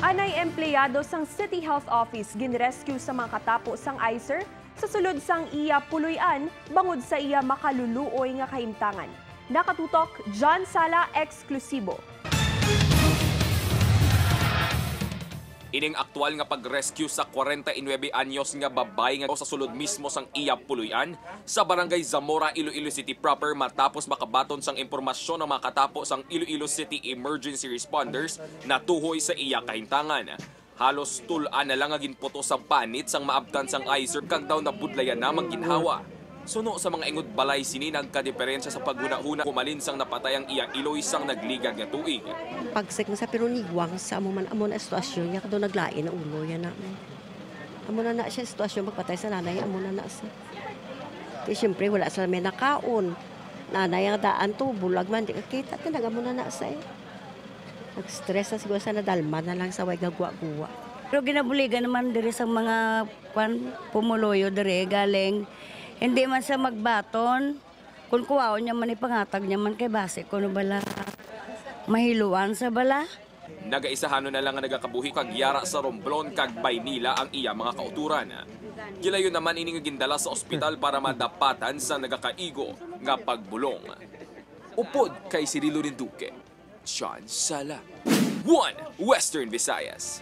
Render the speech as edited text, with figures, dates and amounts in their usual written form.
Anay empleyado sang City Health Office ginrescue sa mga katapo sang ICER sa sulod sang iya puloy-an bangod sa iya makaluluoy nga kahimtangan. Nakatutok John Sala, eksklusibo. Ining aktual nga pag-rescue sa 49 anyos nga babae nga sa sulod mismo sang iya puluyan sa Barangay Zamora, Iloilo City proper matapos makabaton sang impormasyon ng mga katapo sang Iloilo City Emergency Responders na tuhoy sa iya kahimtangan. Halos tul-an na lang nga ginputo sa panit sang maabtan sang ICER kag daw nabudlayan na ginhawa. Suno sa mga ingod balay sini, nagkadiferensya sa paghuna-huna kumalin sang napatay ang iya iloy sang nagligad nga tuig. Pagsik mo sa pero nigwang sa amo man amo na sitwasyon niya kado naglain ang ulo yan na. Amo na na siya sitwasyon magpatay sa nanay, amo na na sa. Di siyempre wala sa may nakaon. Nanay ang daan to bulag man di ka kita tinaga mo na na sa eh. Nag-stress na siguro sa nadalma na lang sa way gagwa-guwa. Pero ginabuligan naman diri sa mga kwan pumuloyo diri galing hindi man sa magbaton kung kuwaon niya man ipangatag niya man kay base kuno bala mahiluan sa bala. Nagaisahano na lang nga nagakabuhi kag yara sa Romblon kag Maynila ang iya mga kauturan. Gilayon naman ini nga gindala sa ospital para madapatan sa nagakaigo nga pagbulong. Upod kay Cirilo Rinduque, John Sala, 1 Western Visayas.